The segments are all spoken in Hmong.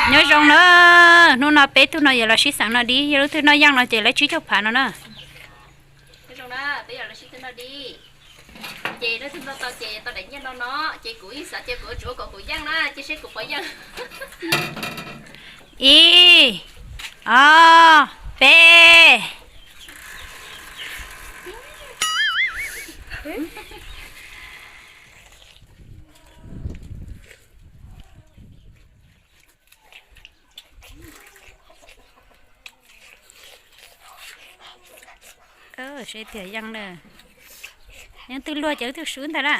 Nyob zoo na, hnub no peb tug no yuav los sib xeem noj dib, yog leej twg noj yeej no ces lawv tsib caug phav no na. Nyob zoo na, peb yuav los sib xeem noj dib. Ces leej twg noj tau ces tau daim nyiaj no no, ces kuv yeej xav tias kuv yuav tsum ua kom kuv yeej na, cia seb kuv puas yeej. Ib, ob, peb. Seb tiag yeej na. Yeej twg luag ces leej twg swb ntag na.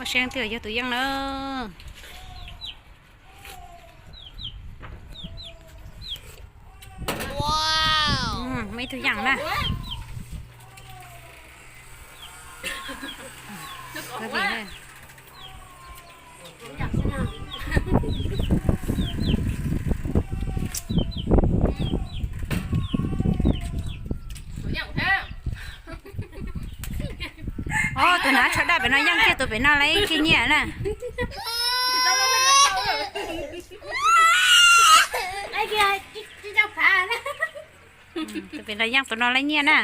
Seb twg yog tus yeej na. Muaj ib tug yeej na. Tus hnav tsho daj pem no yeej kiag, tus pem no lawv kiag nyiaj na. Tus pem no yeej, tus no lawv nyiaj na.